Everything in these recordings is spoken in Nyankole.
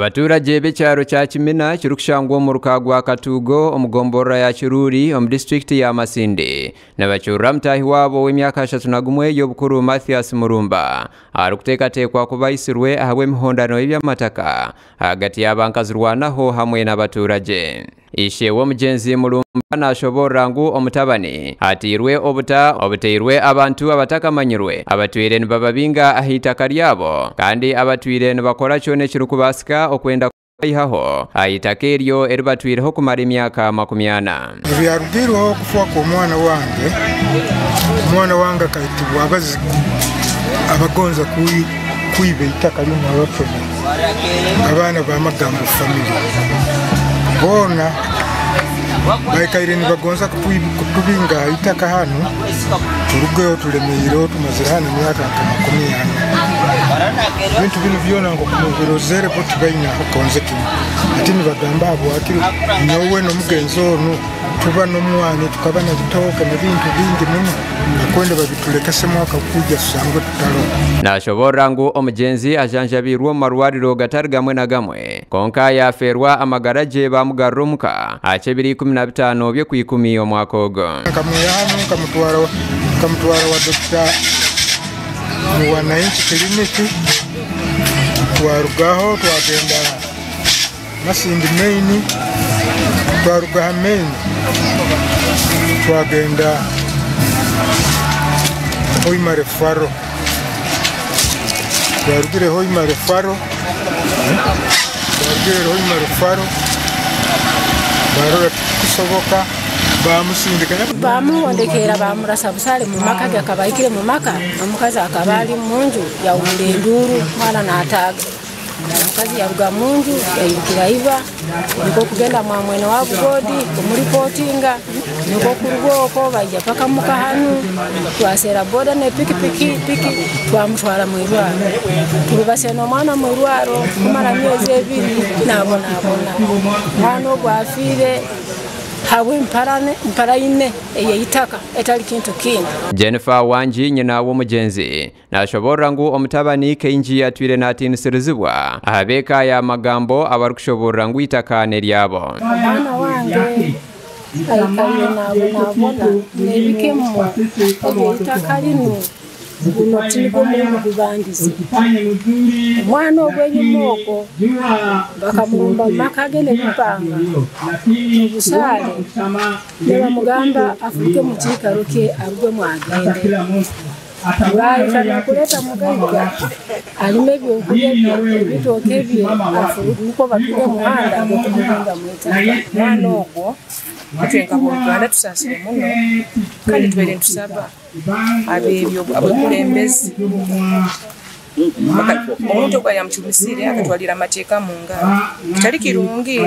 Abaturage b'ekyaro kya Kimina kirikushangwa omu ruka gwa Katuugo omu gomborora ya Kiruri omu disiturikiti ya Masindi nibacyurira mutaahi waabo w'emyaka 31 y'obukuru Mathias Murumba arikuteekateekwa kuba aitsirwe ahabw'emihondano y'eby'amataka ahagati y'abankazirwanaho hamwe n'abaturage. Ishe w'omugyenzi Murumba nashoboorora ngu omutabani ateirwe obuta obuteirwe abantu abatakamanyirwe abatwire nibababinga aha itaka ryabo kandi abatwire nibakora kyona ekirikubaasika okwenda kubayihaho aha itaka eryo eri batwireho kumara emyaka 40. Ebyarugirweho okufa kw'omwana wange, omwana wange akaitibwa abazigu abagonza kwiba eitaka ly'omu abafene, abaana b'amagambo family. Boona baikaire nibagonza kutubinga aha itaka hanu, turugeho tulemeireho, tumazire hanu emyaka nka 40. Ebintu binu byona nk'okumubirozere bo tibaine abakonze kimwe. Ati nibagamba habwaki nyowe n'omugenzi onu tuba n'omwani tukaba na bitooke n'ebintu bingi muno, bakwenda babitulekese mwaka kuija tusangwe tutaroho. Nashoboorora ngu omugyenzi ajanjabiirwe omu marwariro gatari gamwe na gamwe konka yafeerwa amagara gye bamugarura omuka aha ky'ebiro 15 by'okwikumi omwaka ogwo. Nkamwiha hanu nkamutwara wa Dokita mu Wananchi Clinic, twarugaho twagenda Masindi Main, twaruga ha Main twagenda Hoima Referral, twarugire Hoima Referral, twarugire Hoima Referral barora tikusoboka bamusindika. Bamuhondekera bamurasa busale mu maka ge, akaba ahikire mu maka, omukazi akaba ali mu nju yahurira enduuru mwana nataaga. Omukazi yaruga mu nju yayirukira iba, nikwo kugenda mwa mwene wa Bugodi kumuripotinga, nikwo kuruga okwo baija paka muka hanu, twasera boda ne pikipiki piki twamutwara mu irwaro. Turubase n'omwana mu irwaro kumara myezi 2 nabonabona. Omwana ogwo afiire habwe mparaine ey'eitaka etali kintu kindi. Jennifer Wangi nyina w'omugyenzi nashoboorora ngu omutabani kaingi atwire natiinisirizibwa aha beeka ya magambo abarikushoboorora ngu itaka n'eryabo. Omwana wange aikaire nabonabona n'ebikemo eby'eitaka rinu guno tinigwo mulimu gubandize. Omwana ogwo enyuma okwo bakamurumba mu maka ge n'ebipanga n'obusaale, nibamugamba afuruke mu kiikaro kye arugwemu agende. Baahika kureeta mugaiga alime ebyokurya bye, ebitooke bye, niko batwire omuhanda gw'okumubinga mu itaka. Omwana ogwo itwe nka Uganda tusaasire muno kandi tubaire nitusaba ab'ebyo abakulembeze omuntu ogwo yamucumisire akatwalira amateeka mu ngaro kitali kirungi.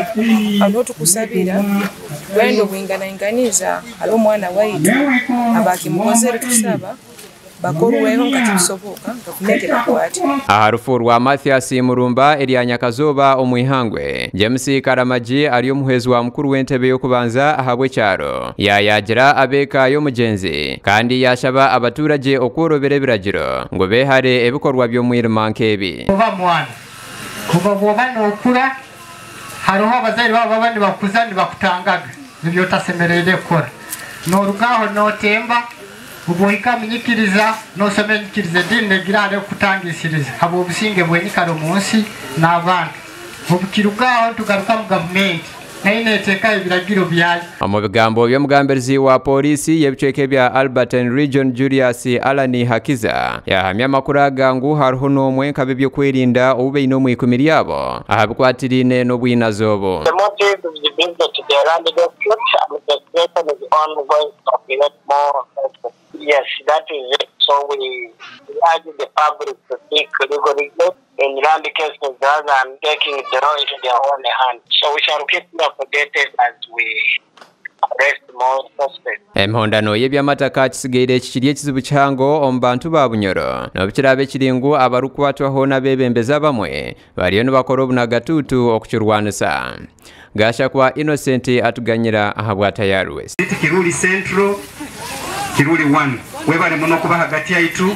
Aho tukusabira twenda obwinganainganiza hariho omwana waitu abakimukozere, tusaba bakorweho nka kisoboka gavumenti ebakwate. Aha rufu rwa Mathias Murumba erya Nyakazoba omu ihangwe, James Karamagi ari omuhwezi wa mukuru w'entebe y'okubanza ahabw'ekyaro yayagira abeeka y'omugyenzi kandi yashaba abaturage okworobera ebiragiro ngu behare ebikorwa by'omwirima nk'ebi. Kuba mwana kuba bwoba nokura hariho abazaire babo baba nibakuza nibakutangaga nibyo otasemereire kukora, norugaho notemba ubwohika munyikiriza nosoma enyikiriza edini negira hariho kutangisiriza habw'obusinge bwenyikara omu nsi n'abantu. Obukirugaho tugaruka mu gavumenti nayo neteeka ebiragiro byayo. Omu bigambo by'omugambirizi wa polisi y'ebicweka bya Albertine Region Julius Alani Hakiza yahamya amakuru aga ngu hariho n'omwe nk'ab'ebyokwerinda obu baine omu ikumi ryabo aha bikwatiriine n'obwinazi obu. The motive is being that the land dispute and the situation is ongoing to create more suspects. Yes, that is it. So we urge the public to seek legal redress in land cases rather than taking the law into their own hands. So we shall keep you updated as we arrest more suspects. Emihondano y'ebyamataka kisigaire kikiri ekizibu kihango omu bantu ba Bunyoro n'obu kiri ngu abarikukwatwaho n'abeebembezi abamwe bariyo nibakora obunagatuutu okukirwanisa. Gashakwa Innocent atuganyira ahabwa Tayari West. Kiruri Central, Kiruri 1. Webale muno kuba hagati yaitu.